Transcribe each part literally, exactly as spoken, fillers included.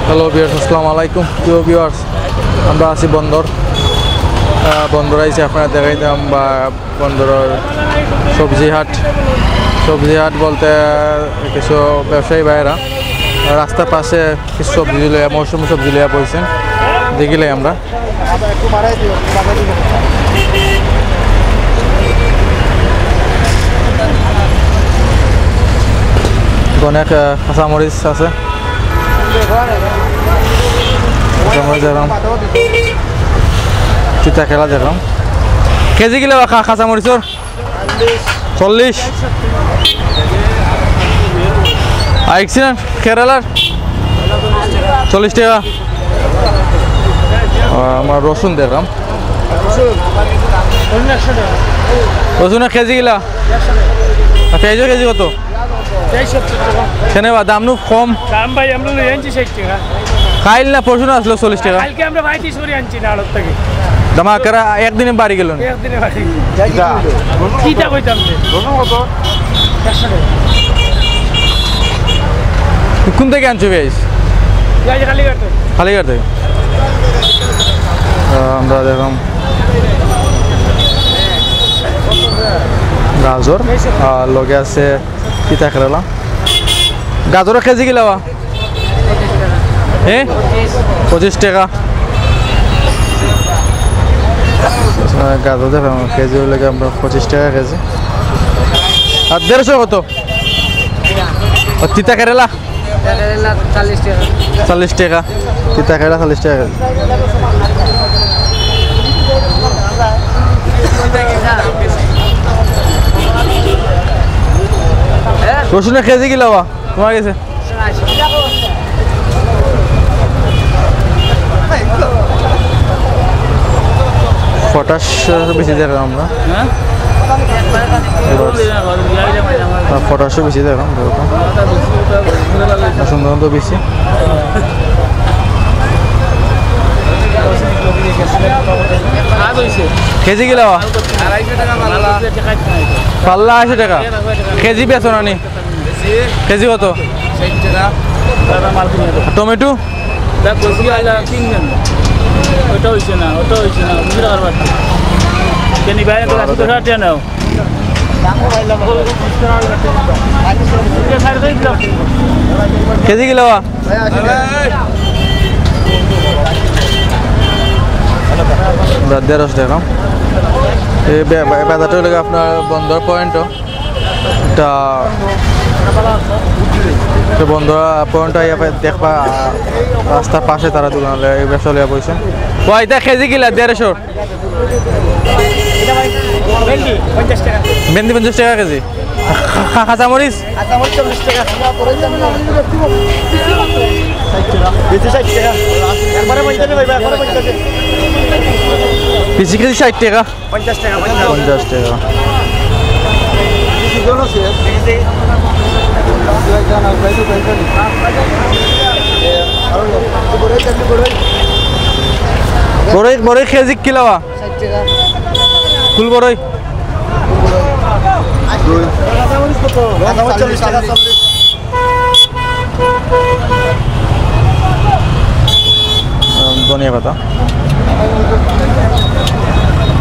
Hello viewers, আসসালামু আলাইকুম। প্রিয় ভিউয়ার্স, আমরা আছি বন্দর। আহ, বন্দর আইছি, আপনারা দেখাইতাম বা বন্দরর সবজি হাট। সবজি হাট বলতে কিছু ব্যবসায়ী ভাইরা রাস্তার পাশে কিছু সবজি লইয়া, মৌসুমী সবজি লইয়া বইছেন, দেখিলাই আমরা। অনেক, আহ, কাঁচামরিচ আছে। কাঁচামরিচ দেখলাম, তিতা কেলা দেখলাম। কেজি কিলা বা কা-, কাঁচামরিচর? চল্লিশ। আইকছি না কেরালার? চল্লিশ টেকা। আহ, আমরা রসুন দেখলাম। রসুনর কেজি কিলা? আর পেঁয়াজর কেজি কত? কেনে বা দাম নু কম? দাম ভাই, আমরা লই আনছি ষাইট টেকা। কাইল না পরশু না আসলো চল্লিশ টেকা? কালকে আমরা পঁয়ত্রিশ করি আনছি না আড়ত থাকি। দাম আকারা একদিনে বাড়ি গেল না? একদিনে বাড়ি। কিতা? কিতা কইতাম যে? রসুন কত? একশো টেকা। কোন থাকি আনছো পেঁয়াজ? পেঁয়াজ কালীঘাট থাকি। কালীঘাট থাকি। আহ, আমরা দেখলাম গাজর, আর লগে আছে তিতা কেরালা। গাজরর কেজি কিলা বা? হ্যাঁ, পঁচিশ টেকা। আহ, গাজর দেখলাম কেজি অইলো গি আমরা পঁচিশ টেকা কেজি। আর দেড়শো কত? আর তিতা কেরালা? তিতা কেরালা চল্লিশ টেকা। চল্লিশ টেকা। তিতা কেরালা চল্লিশ টেকা কেজি। রসুনর কেজি কিলা বা তোমার গেছে? পটাশ বেশি দেখলাম আমরা। হ্যাঁ? এবার, না, পটাশও বেশি দেখলাম, দেখো তো। সুন্দর মতো বেশি। কেজি কিলা? পাল্লা আশি টেকা। কেজি বেচো না নি? কেজি কত? ষাইট টেকা। টমেটো? ওটা হইছে না, ওটা হইছে না, দুশো টাকার বাড়তি। কেন ভাই, তো একশো টাকা নেও। কেজি কিলা বা? দেড়শো টেকা। এই বে-, বে-, বাজারটা অইলো গি আপনার বন্দর পয়েন্ট। এটা, এটা বন্দর পয়েন্ট আইয়া দেখবা, রাস্তার পাশে তারা দোকান লইয়া, এই ব্যবসা লইয়া বইছে। ওই, এটা কেজি কিলা? দেড়শো। ভেন্ডি পঞ্চাশ টাকা। ভেন্ডি পঞ্চাশ টেকা কেজি। খা-, খা-, কাঁচামরিচ? কাঁচামরিচ চল্লিশ টাকা। বেশি ষাইট টাকা। একবারে পঞ্চাশ ভাই, একবারে পঞ্চাশ। পিসি কেজি ষাইট টেকা। পঞ্চাশ টাকা, পঞ্চাশ। পঞ্চাশ টাকা। বড়ই, বড়ই কেজি কিলা বা? ষাইট টাকা। ফুল বড়ই? কাঁচামরিচ কত? কাঁচামরিচ চল্লিশ টাকা, চল্লিশ। ধনিয়া পাতা।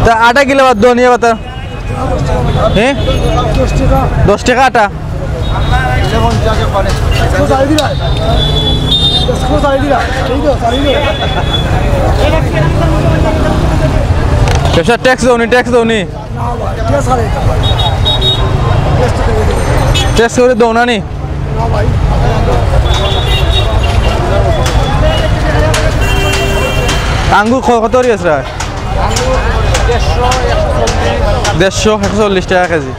তা আটা কিলা বা ধনিয়া পাতা? হ্যাঁ? দশ টাকা আটা। ব্যবসা ট্যাক্স দেও নি, ট্যাক্স দেও নি। ট্যাক্স করি দেও না নি? আঙ্গুর ক-, কত করি আছে? দেড়শো, একশো চল্লিশ টাকা কেজি।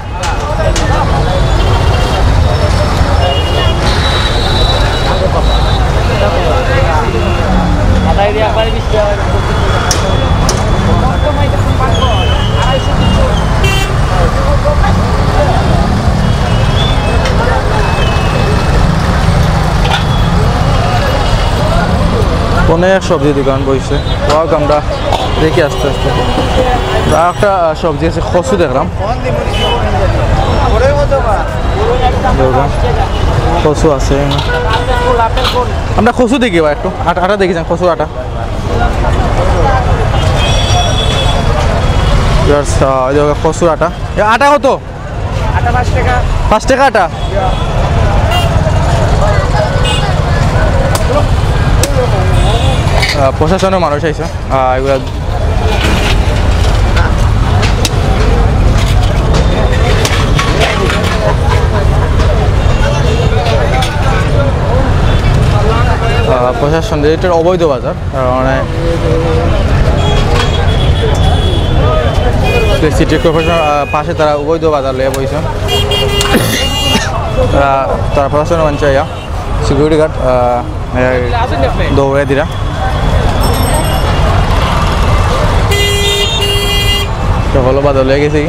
অনেক সবজি দোকান বইছে। ওয়াও, আমরা দেখি আস্তে আস্তে। আর একটা, আহ, সবজি আছে, কচু দেখলাম। কচু আছে। আমরা কচু দেখি বা একটু, আটা, আটা দেখি যান, কচুর আটা। Viewers, আহ, এই যে কচুর আটা। এ, আটা কত? আটা পাঁচ টাকা। পাঁচ টাকা আটা? আহ, প্রশাসনের মানুষ আইছে। আহ, এগুলা আহ, প্রশাসন, এটার অবৈধ বাজার, আহ, মানে সিটি কর্পোরেশন, আহ, পাশে তারা অবৈধ বাজার লইয়া বইছে। তারা, তারা প্রশাসন মানছে ইয়া। সিকিউরিটি গার্ড, আহ, এই দৌড়ে দিরা। তো হলো বা দলে গেছি।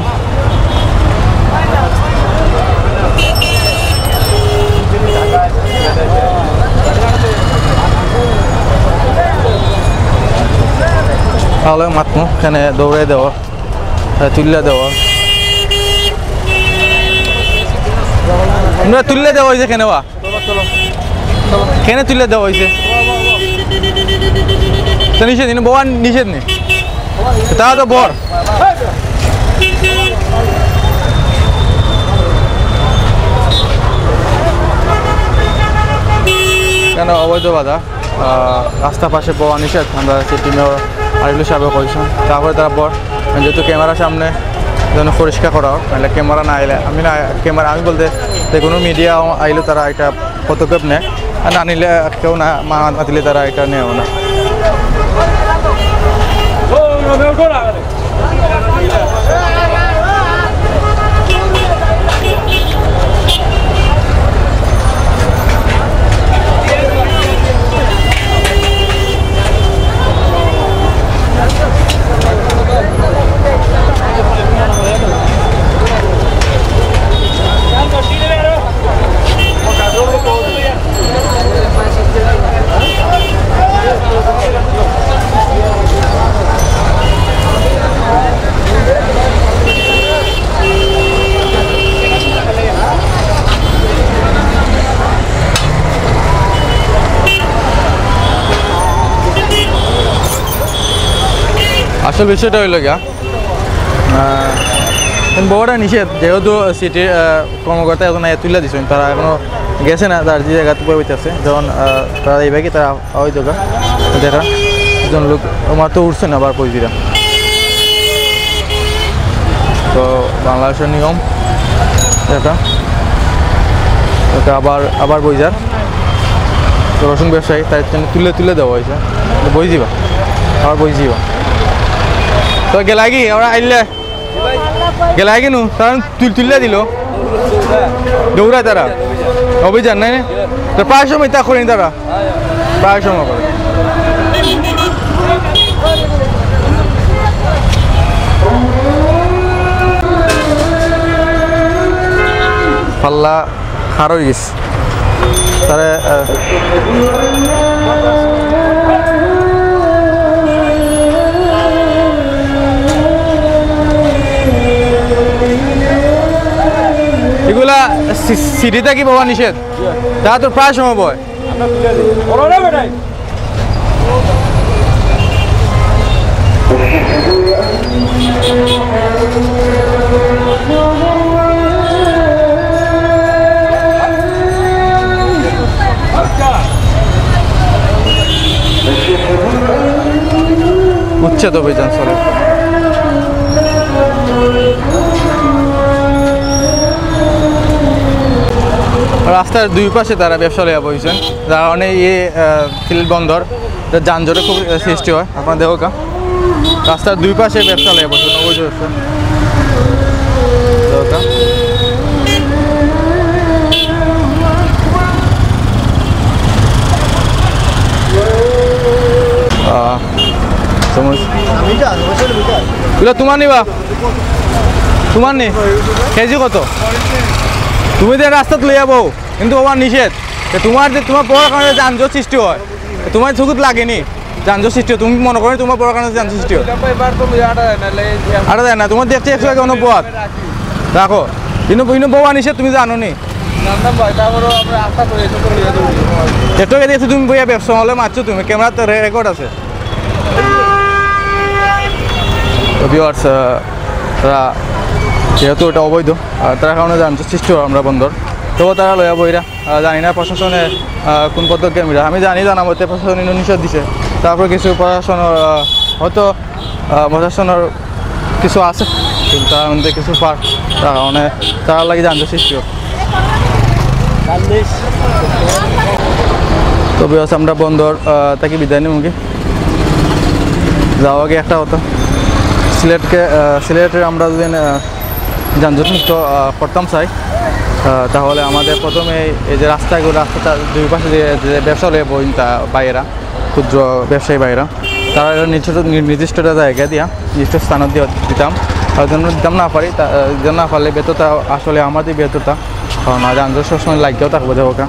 তাহলে মাতমু, এখানে দৌড়ে দেওয়া। হ্যাঁ, তুল্লা দেওয়া। আমরা তুল্লা দেওয়া হইছে কেনে বা? কেনে তুল্লা দেওয়া হইছে? তো নিষেধ নি, বওয়া নিষেধ নি। তা তো বর। কেনে অবৈধ বাধা? আহ, রাস্তার পাশে বওয়া নিষেধ, আমরা সিটি মেয়র আরিফুল সাহেবে কইছেন। তারপরে তারা বর, যেহেতু ক্যামেরার সামনে যেন পরিষ্কার করা হোক, নাহলে ক্যামেরা না আইলে, আমি না, ক্যামেরা, আমি বলতে যে কোনো মিডিয়া আইলে তারা একটা পদক্ষেপ নেয়, আর না নিলে কেউ না, মা-, না দিলে তারা এটা নেয় না। আসল বিষয়টা হইল গিয়া, আহ, বওয়াটা নিষেধ, যেহেতু সিটির, আহ, কর্মকর্তা এখন আইয়া তুলে দিচ্ছেন, তারা এখনো গেছে না, তার যে জায়গাতে বই আছে, যখন, আহ, তারা এইভাবে তারা ওই জায়গা দেখা, একজন লোক আমার তো উঠছে না, আবার বই দিরা। তো বাংলাদেশের নিয়ম এটা, এটা আবার, আবার বই যার। তো রসুন ব্যবসায়ী, তাই জন্য তুলে, তুলে দেওয়া হয়েছে। তো বই দিবা, আবার বই দিবা। তো গেলাগি, আমরা আইলে গেলাগি নু, কারণ তুল-, তুলে দিল। দৌড়ায় তারা। অভিযান নাই নি? তো প্রায় সময় তা করেন তারা। প্রায় সময় করে। পাল্লা খার হয়ে গেছে। তারে, আহ, এগুলা সি-, সিটি থাকি বওয়া নিষেধ। তা তো প্রায় সময় বয়। উচ্ছেদ অভিযান চলে। রাস্তার দুই পাশে তারা ব্যবসা লইয়া বইছেন, যার কারণে এই, আহ, সিলেট বন্দর, এটা যানজটের খুব, আহ, সৃষ্টি হয়। আপনারা দেখো কা, রাস্তার দুই পাশে ব্যবসা লইয়া বইছেন, অবৈধ ব্যবসা। দেখো কা। আহ, চামচ। এগুলা তোমার নি বা? তোমার নি? কেজি কত? তুমি যে রাস্তাত লইয়া বও, কিন্তু ওবা নিষেধ। তে তোমার যে, তোমার বওয়ার কারণে যানজট সৃষ্টি হয়, তে তোমার চকুত লাগেনি যানজট সৃষ্টি হয়? তুমি মনে করো তোমার বওয়ার কারণে যানজট সৃষ্টি হয়? আটা যায় না, তোমার দেখতে একশো আগে অন্য বওয়াত রাখো। ইনো, ইনো বওয়া নিষেধ, তুমি জানো নি? জানতাম ভাই, তারপরেও আমরা আশা করি এসব করে নিয়ে যাবো। এত গেছে তুমি বইয়া ব্যবসা হলে মারছো তুমি, ক্যামেরাতে রে-, রেকর্ড আছে। তো ভিউয়ার্স, আহ, তারা যেহেতু এটা অবৈধ, আর তারা কারণে যানজট সৃষ্টি হয় আমরা বন্দর, তবুও তারা লইয়া বইরা, আহ, জানি না প্রশাসনে, আহ, কোন পদক্ষেপ নিবে। আমি জানি জানা মতে প্রশাসন নিষেধ দিছে, তারপর কিছু প্রশাসন, আহ, হয়তো, আহ, প্রশাসনের কিছু আছে, কিন্তু তার মধ্যে কিছু পার, তার কারণে তারা লাগি যানজট সৃষ্টি হয়। তো ভিউয়ার্স, আমরা বন্দর, আহ, থাকি বিদায় নিমু কি? যাওয়া আগে একটা কথা, সিলেটকে, আহ, সিলেটে আমরা যদি, আহ, যানজট মুক্ত, আহ, করতাম চাই, আহ, তাহলে আমাদের প্রথমে এই যে রাস্তাগুলো, রাস্তাটা দুই পাশে যে, যে ব্যবসা লইয়া বইন তা বাইরা, ক্ষুদ্র ব্যবসায়ী বাইরা, তারা এটা নির্দিষ্ট, নির্দিষ্ট একটা জায়গা দিয়া, নির্দিষ্ট স্থান দিয়া দিতাম। আর জন্য দিতাম না পারি, তা, আহ, দিতাম না পারলে ব্যর্থতা আসলে আমাদের ব্যর্থতা, কারণ আর যানজট সবসময় লাগিয়াও থাকবো। দেখো কা,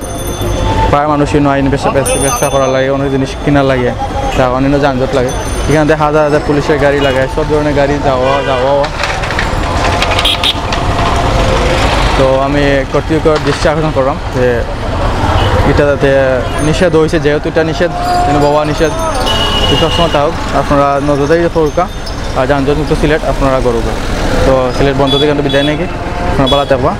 প্রায় মানুষই নয় ব্যবসা, ব্যবসা, ব্যবসা করার লাগে, অনেক জিনিস কিনার লাগে, তা অন্যান্য যানজট লাগে। এখানে দেখা হাজার হাজার পুলিশের গাড়ি লাগে, সব ধরনের গাড়ি যাওয়া যাওয়া। তো আমি কর্তৃপক্ষের দৃষ্টি আকর্ষণ করলাম যে এটা যাতে নিষেধ হয়েছে, যেহেতু এটা নিষেধ, কিন্তু বাবা নিষেধ, তো সবসময় থাকুক, আপনারা নজরদারি করুকা। আর যানজট মুক্ত সিলেট আপনারা করুকা। তো সিলেট বন্দর থেকে কিন্তু বিদায় নাকি, আপনারা ভালো থাকবা।